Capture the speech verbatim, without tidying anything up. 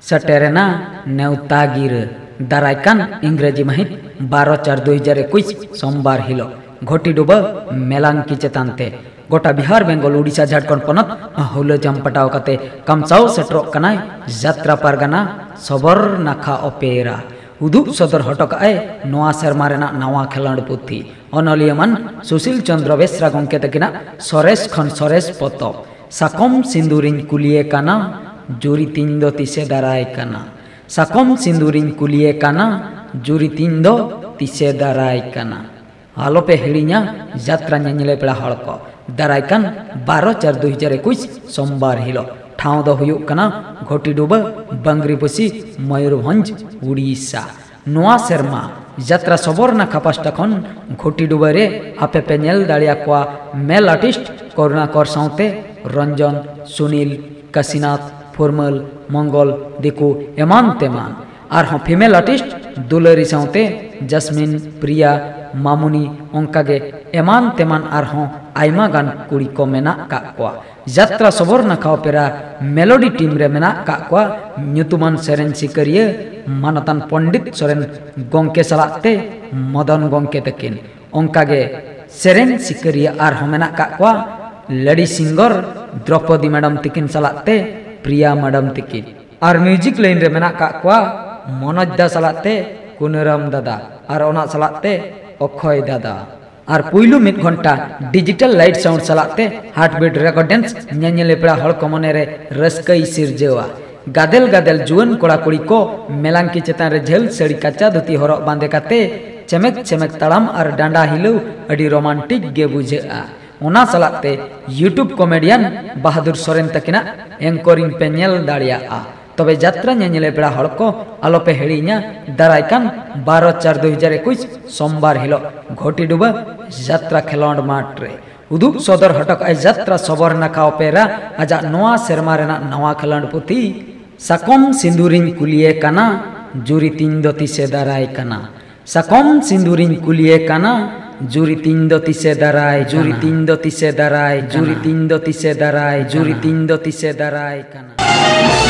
ᱥᱮᱴᱮᱨᱮᱱᱟ ᱱᱮᱣᱛᱟ ᱜᱤᱨᱟᱹ᱾ ᱫᱟᱨᱟᱭ ᱠᱟᱱ ᱤᱝᱨᱮᱡᱤ ᱢᱟᱹᱦᱤᱛ ᱵᱟᱨᱚ ᱪᱟᱨ ᱫᱩᱭ ᱦᱟᱡᱟᱨ ᱮᱠᱩᱥ ᱥᱳᱢᱵᱟᱨ ᱦᱤᱞᱳᱜ ᱜᱷᱚᱴᱤ ᱰᱩᱵᱟᱹ ᱢᱮᱞᱟᱝᱠᱤ ᱪᱮᱛᱟᱱ ᱛᱮ ᱜᱚᱴᱟ ᱵᱤᱦᱟᱨ, ᱵᱮᱝᱜᱚᱞ, ᱩᱰᱤᱥᱟ, ᱡᱷᱟᱲᱠᱷᱚᱸᱰ ᱯᱚᱱᱚᱛ ᱦᱩᱞᱟᱹ ᱡᱟᱢ ᱯᱟᱴᱟᱣ ᱠᱟᱛᱮ ᱠᱟᱢᱪᱟᱣ ᱥᱮᱴᱮᱨᱚᱜ ᱠᱟᱱᱟᱭ ᱡᱟᱛᱨᱟ ᱯᱟᱨᱜᱟᱱᱟ ᱥᱚᱵᱚᱨ ᱱᱟᱠᱷᱟ ᱚᱯᱮᱨᱟ᱾ ᱩᱫᱩᱜ ᱥᱚᱫᱚᱨ ᱦᱚᱴᱚ ᱠᱟᱜᱼᱟᱭ ᱱᱚᱣᱟ ᱥᱮᱨᱢᱟ ᱨᱮᱱᱟᱜ ᱱᱟᱣᱟ ᱠᱷᱮᱞᱳᱸᱰ ᱯᱩᱛᱷᱤ, ᱚᱱᱚᱞᱤᱭᱟᱹ ᱢᱟᱱ ᱥᱩᱥᱤᱞ ᱪᱚᱸᱫᱽᱨᱚ ᱵᱮᱥᱨᱟ ᱜᱚᱢᱠᱮ ᱛᱟᱹᱠᱤᱱᱟᱜ ᱥᱚᱨᱮᱥ ᱠᱷᱚᱱ ᱥᱚᱨᱮᱥ ᱯᱚᱛᱚᱵ᱾ ᱥᱟᱠᱚᱢ ᱥᱤᱸᱫᱩᱨᱤᱧ ᱠᱩᱞᱤᱭᱮ ᱠᱟᱱᱟ, ᱡᱩᱨᱤ ᱛᱤᱧ ᱫᱚ ᱛᱤᱥᱮ ᱫᱟᱨᱟᱭ ᱠᱟᱱᱟ᱾ ᱥᱟᱠᱚᱢ ᱥᱤᱸᱫᱩᱨᱤᱧ ᱠᱩᱞᱤᱭᱮ ᱠᱟᱱᱟ, ᱡᱩᱨᱤ ᱛᱤᱧ ᱫᱚ ᱛᱤᱥᱮ ᱫᱟᱨᱟᱭ ᱠᱟᱱᱟ᱾ ᱟᱞᱚᱯᱮ ᱦᱤᱲᱤᱧᱟ ᱡᱟᱛᱨᱟ ᱧᱮᱧᱮᱞᱮ ᱯᱮᱲᱟ ᱦᱚᱲ ᱠᱚ, ᱫᱟᱨᱟᱭ ᱠᱟᱱ ᱵᱟᱨᱚ ᱪᱟᱨ ᱫᱩᱭ ᱦᱟᱡᱟᱨ ᱮᱠᱩᱥ ᱥᱳᱢᱵᱟᱨ ᱦᱤᱞᱳᱜ᱾ ᱴᱷᱟᱶ ᱫᱚ ᱦᱩᱭᱩᱜ ᱠᱟᱱᱟ ᱜᱷᱚᱴᱤᱰᱩᱵᱟᱹ, ᱵᱟᱝᱨᱤᱯᱚᱥᱤ, ᱢᱚᱭᱩᱨᱵᱷᱚᱸᱡᱽ, ᱩᱲᱤᱥᱥᱟ᱾ ᱱᱚᱣᱟ ᱥᱮᱨᱢᱟ ᱡᱟᱛᱨᱟ ᱥᱚᱵᱚᱨ ᱱᱟᱠᱷᱟ ᱯᱟᱥᱴᱟ ᱠᱷᱚᱱ ᱜᱷᱚᱴᱤᱰᱩᱵᱟᱹ ᱨᱮ ᱟᱯᱮ ᱯᱮ ᱧᱮᱞ ᱫᱟᱲᱮᱭᱟᱠᱚᱣᱟ ᱢᱮᱞ ᱟᱨᱴᱤᱥᱴ ᱠᱚᱨᱩᱬᱟᱠᱚᱨ ᱥᱟᱶᱛᱮ ᱨᱚᱧᱡᱚᱱ, ᱥᱩᱱᱤᱞ, ᱠᱟᱥᱤᱱᱟᱛᱷ, ᱯᱷᱩᱨᱢᱟᱹᱞ, ᱢᱚᱝᱜᱚᱞ, ᱫᱤᱠᱩ ᱮᱢᱟᱱ ᱛᱮᱢᱟᱱ᱾ ᱟᱨᱦᱚᱸ ᱯᱷᱤᱢᱮᱞ ᱟᱨᱴᱤᱥᱴ ᱫᱩᱞᱟᱹᱨᱤ ᱥᱟᱶᱛᱮ ᱡᱟᱥᱢᱤᱱ, ᱯᱨᱤᱭᱟ, ᱢᱟᱢᱩᱱᱤ, ᱚᱱᱠᱟᱜᱮ ᱮᱢᱟᱱ ᱛᱮᱢᱟᱱ ᱟᱨᱦᱚᱸ ᱟᱭᱢᱟ ᱜᱟᱱ ᱠᱩᱲᱤ ᱠᱚ ᱢᱮᱱᱟᱜ ᱠᱟᱜ ᱠᱚᱣᱟ᱾ ᱡᱟᱛᱨᱟ ᱥᱚᱵᱚᱨ ᱱᱟᱠᱷᱟ ᱚᱯᱮᱨᱟ ᱢᱮᱞᱳᱰᱤ ᱴᱤᱢ ᱨᱮ ᱢᱮᱱᱟᱜ ᱠᱟᱜ ᱠᱚᱣᱟ ᱧᱩᱛᱩᱢᱟᱱ ᱥᱮᱨᱮᱧ ᱥᱤᱠᱟᱹᱨᱤᱭᱟᱹ ᱢᱟᱱᱚᱛᱟᱱ ᱯᱚᱱᱰᱤᱛ ᱥᱚᱨᱮᱱ ᱜᱚᱢᱠᱮ ᱥᱟᱞᱟᱜ ᱛᱮ ᱢᱚᱫᱚᱱ ᱜᱚᱢᱠᱮ ᱛᱟᱹᱠᱤᱱ᱾ ᱚᱱᱠᱟᱜᱮ ᱥᱮᱨᱮᱧ ᱥᱤᱠᱟᱹᱨᱤᱭᱟᱹ ᱟᱨᱦᱚᱸ ᱢᱮᱱᱟᱜ ᱠᱟᱜ ᱠᱚᱣᱟ ᱞᱮᱰᱤ ᱥᱤᱝᱜᱚᱨ ᱫᱨᱚᱯᱚᱫᱤ ᱢᱮᱰᱟᱢ ᱛᱤᱠᱤᱱ ᱥᱟᱞᱟᱜ ᱛᱮ ᱯᱨᱤᱭᱟ ᱢᱮᱰᱟᱢ ᱛᱤᱠᱤᱱ᱾ ᱟᱨ ᱢᱤᱣᱡᱤᱠ ᱞᱟᱭᱤᱱ ᱨᱮ ᱢᱮᱱᱟᱜ ᱠᱟᱜ ᱠᱚᱣᱟ ᱢᱚᱱᱳᱡᱽ ᱫᱟ ᱥᱟᱞᱟᱜ ᱛᱮ ᱠᱩᱱᱟᱹᱨᱟᱢ ᱫᱟᱫᱟ ᱟᱨ ᱚᱱᱟ ᱥᱟᱞᱟᱜ ᱛᱮ ᱚᱠᱷᱚᱭ ᱫᱟᱫᱟ᱾ ᱟᱨ ᱯᱩᱭᱞᱩ ᱢᱤᱫ ᱜᱷᱚᱱᱴᱟ ᱰᱤᱡᱤᱴᱟᱞ ᱞᱟᱭᱤᱴ ᱥᱟᱣᱩᱱᱰ ᱥᱟᱞᱟᱜ ᱛᱮ ᱦᱟᱨᱴᱵᱤᱴ ᱨᱮᱠᱚᱨᱰ ᱰᱮᱱᱥ ᱧᱮᱧᱮᱞᱤᱭᱟᱹ ᱯᱮᱲᱟ ᱦᱚᱲ ᱠᱚ ᱢᱚᱱᱮᱨᱮ ᱨᱟᱹᱥᱠᱟᱹᱭ ᱥᱤᱨᱡᱟᱹᱣᱟ᱾ ᱜᱟᱫᱮᱞ ᱜᱟᱫᱮᱞ ᱡᱩᱣᱟᱹᱱ ᱠᱚᱲᱟ ᱠᱩᱲᱤ ᱠᱚ ᱢᱮᱞᱟᱝᱠᱤ ᱪᱮᱛᱟᱱ ᱨᱮ ᱡᱷᱟᱹᱞ ᱥᱟᱹᱲᱤ ᱠᱟᱪᱟ ᱫᱷᱩᱛᱤ ᱦᱚᱨᱚᱜ ᱵᱟᱸᱫᱮ ᱠᱟᱛᱮ ᱪᱮᱢᱮᱠ ᱪᱮᱢᱮᱠ ᱛᱟᱲᱟᱢ ᱟᱨ ᱰᱟᱸᱰᱟ ᱦᱤᱞᱟᱹᱣ ᱟᱹᱰᱤ ᱨᱳᱢᱟᱱᱴᱤᱠ ᱜᱮ ᱵᱩᱡᱷᱟᱹᱜᱼᱟ᱾ ᱚᱱᱟ ᱥᱟᱞᱟᱜ ᱛᱮ YouTube comedian ᱵᱟᱦᱟᱫᱩᱨ ᱥᱚᱨᱮᱱ ᱛᱟᱹᱠᱤᱱᱟᱜ anchoring ᱯᱮ ᱧᱮᱞ ᱫᱟᱲᱮᱭᱟᱜᱼᱟ᱾ ᱛᱚᱵᱮ ᱡᱟᱛᱨᱟ ᱧᱮᱧᱮᱞᱤᱭᱟᱹ ᱯᱮᱲᱟ ᱦᱚᱲ ᱠᱚ ᱟᱞᱚᱯᱮ ᱦᱤᱲᱤᱧᱟ, ᱫᱟᱨᱟᱭ ᱠᱟᱱ ᱵᱟᱨᱚ ᱪᱟᱨ ᱫᱩᱭ ᱦᱟᱡᱟᱨ ᱮᱠᱩᱥ ᱥᱳᱢᱵᱟᱨ ᱦᱤᱞᱳᱜ ᱜᱷᱚᱴᱤᱰᱩᱵᱟᱹ ᱡᱟᱛᱨᱟ ᱠᱷᱮᱞᱳᱸᱰ ᱢᱟᱴᱷ ᱨᱮ᱾ ᱩᱫᱩᱜ ᱥᱚᱫᱚᱨ ᱦᱚᱴᱚ ᱠᱟᱜᱼᱟᱭ ᱡᱟᱛᱨᱟ ᱥᱚᱵᱚᱨ ᱱᱟᱠᱷᱟ ᱚᱯᱮᱨᱟ ᱟᱡᱟᱜ ᱱᱚᱣᱟ ᱥᱮᱨᱢᱟ ᱨᱮᱱᱟᱜ ᱱᱟᱣᱟ ᱠᱷᱮᱞᱳᱸᱰ ᱯᱩᱛᱷᱤ ᱥᱟᱠᱚᱢ ᱥᱤᱸᱫᱩᱨᱤᱧ ᱠᱩᱞᱤᱭᱮ ᱠᱟᱱᱟ, ᱡᱩᱨᱤ ᱛᱤᱧ ᱫᱚ ᱛᱤᱥᱮ ᱫᱟᱨᱟᱭ ᱠᱟᱱᱟ᱾ ᱥᱟᱠᱚᱢ ᱥᱤᱸᱫᱩᱨᱤᱧ ᱠᱩᱞᱤᱭᱮ ᱠᱟᱱᱟ, ᱡᱩᱨᱤ ᱛᱤᱧ ᱫᱚ ᱛᱤᱥᱮ ᱫᱟᱨᱟᱭ, ᱡᱩᱨᱤ ᱛᱤᱧ ᱫᱚ ᱛᱤᱥᱮ ᱫᱟᱨᱟᱭ, ᱡᱩᱨᱤ ᱛᱤᱧ ᱫᱚ ᱛᱤᱥᱮ ᱫᱟᱨᱟᱭ, ᱡᱩᱨᱤ ᱛᱤᱧ ᱫᱚ ᱛᱤᱥᱮ ᱫᱟᱨᱟᱭ ᱠᱟᱱᱟ᱾